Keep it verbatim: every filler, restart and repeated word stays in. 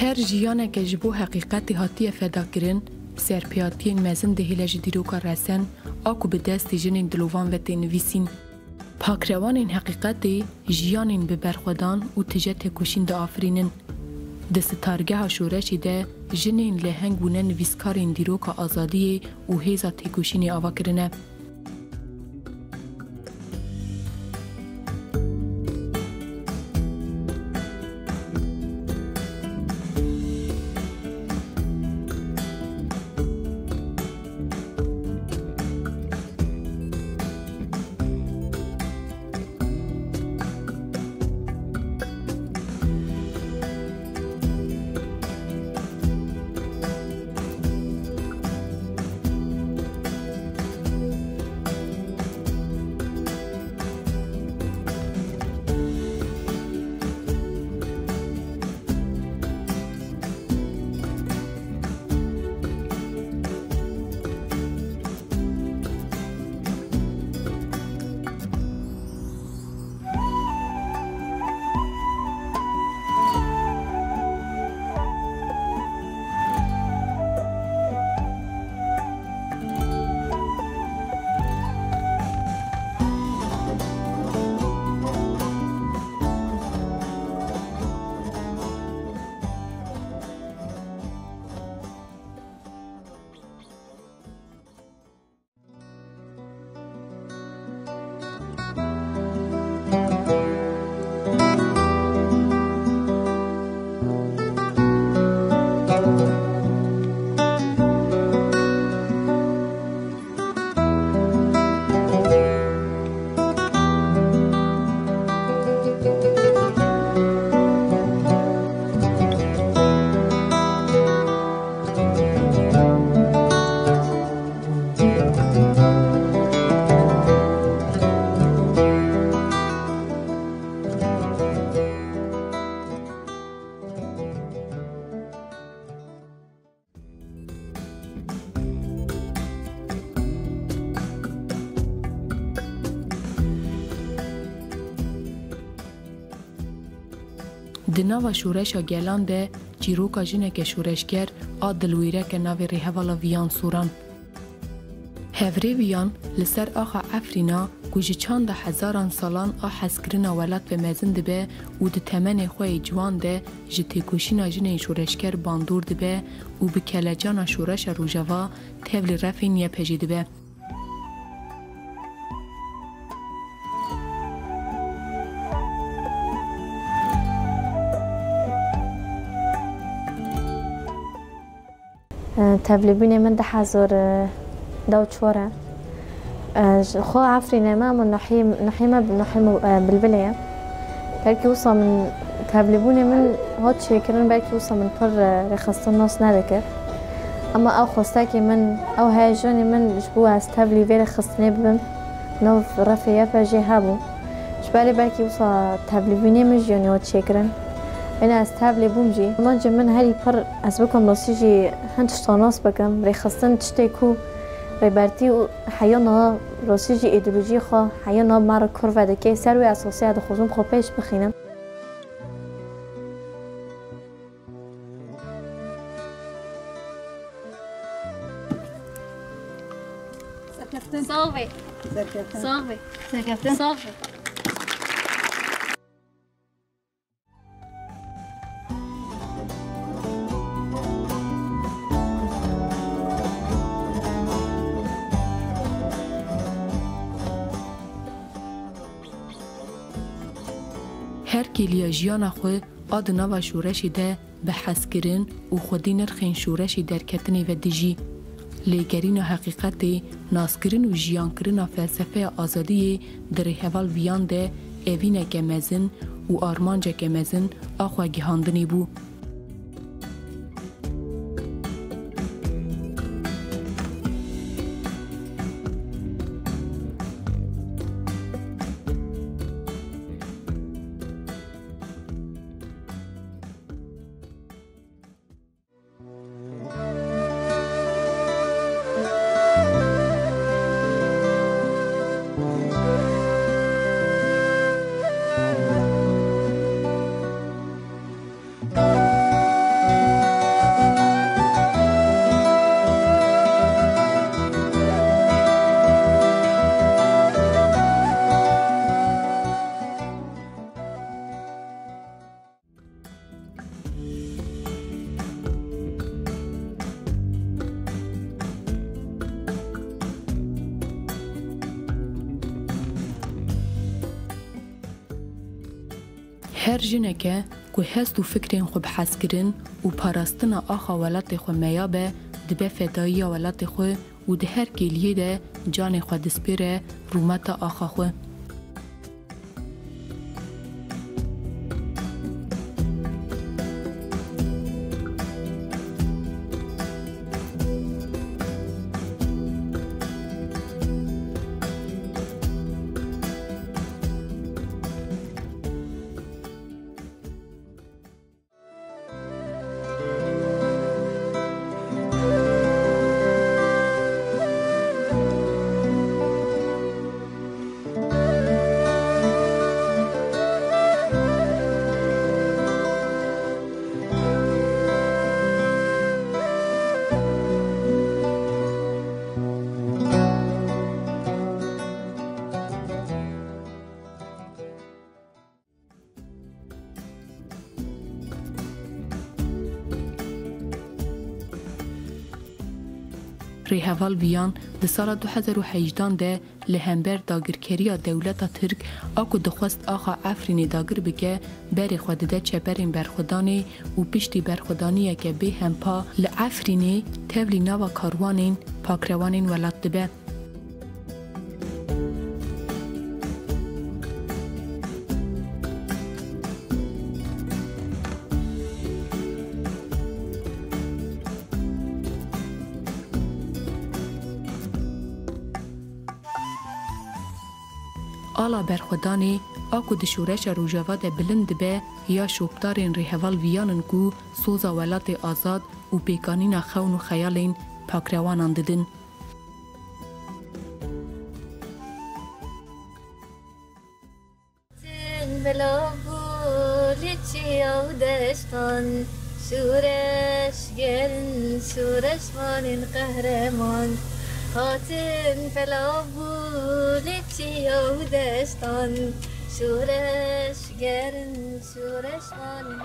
Her jiyaneke ji bo heqîqetê hatiye fedakirin, serpêhatiyên mezin dihêle ji dîroka resen a ku bi destê jinên dilovan ve tê nivîsîn. Pakrewanên heqîqetê jiyanên bi berxwedan û tije têkoşîn diafirînin. Di sitargeha şoreşê de jinên leheng bûne nivîskarên dîroka azadiyê û hêza têkoşînê ava kirine. Di nava şoreşa gelan de çîroka jineke şoreşger a dilwêrek e navê rêhevala Viyan Soran. Hevrê Viyan li ser axa Efrîna ku ji çanda hezaran salan a hezkirina welat ve mezin dibe û di temenê xwe yê ciwan de ji têkoşîna jinên şoreşger bandor dibe û bi kelecana şoreşa Rojava tevlî refên Y P G dibe. Tevlîbûnê min du hezar û deh û çar e. Ji xwe Efrînê me, ama nahî, nahî me, nahî me, e, Bilbilê ye. Belkî wisa min tevlîbûnê min hat çêkirin, belkî wisa min pir, e, rêxistin nas nedikir. Ama ew xwestekî min, ew heyecanê min ji bo ez tevlî vê rêxistinê bibim, nav refê Y P G hebû. Ji berê belkî wisa tevlîbûnê min jî yanî hat çêkirin. Êna ez tevlî bûm jî. Armancê min herî pir ez bikim rastî jî hin tişta nas bikim. Rêxistin tiştê ku Rêbertî û heya niha rastî jî îdeolojiyê xwe heya niha me re kor vedike, ser wê esasê ez dixwazim xwe pêş bixînim. Serkeftin. Sağ ol. Serkeftin. Sağ ol. Serkeftin. Sağ ol. Her kêliya jiyana xwe a di nava şoreşê de bi hezkirin û xwedî nirxên şoreşê derketinê ve dijî. Lêgerîna heqîqetê, naskirin û jiyankirina felsefeya azadiyê di rêheval Viyan de evîneke mezin û armanceke mezin a xwegihandinê bû. Her jineke ku hest û fikrên xwe bi hezkirin û parastina axa welatê xwe meyabe, dibe fedayiya welatê xwe û di her kêliyê de canê xwe dispêre rûmeta axa xwe. Rêheval Viyan di sala du hezar û hejdan de li hember dagirkeriya dewleta Tirk a ku dixwest axa Efrînê dagir bike, berê xwe dide çeperên berxwedanê û piştî berxwedaniyeke bêhempa li Efrînê tevlî nava karwanên pakrewanên welat dibe. Ala berxwedanê a ku di şoreşa Rojava de bilind dibe, ya şopdarên rêheval Viyan in ku soza welatê azad û pêkanîna xewn û xeyalên pakrewanan didin. Hatin belav bû li çiya û deştan, şûreşgerin, şûreşvanên qehreman. Hatin belav bû li çiya û deştan, şûreşgerin, şûreşvanên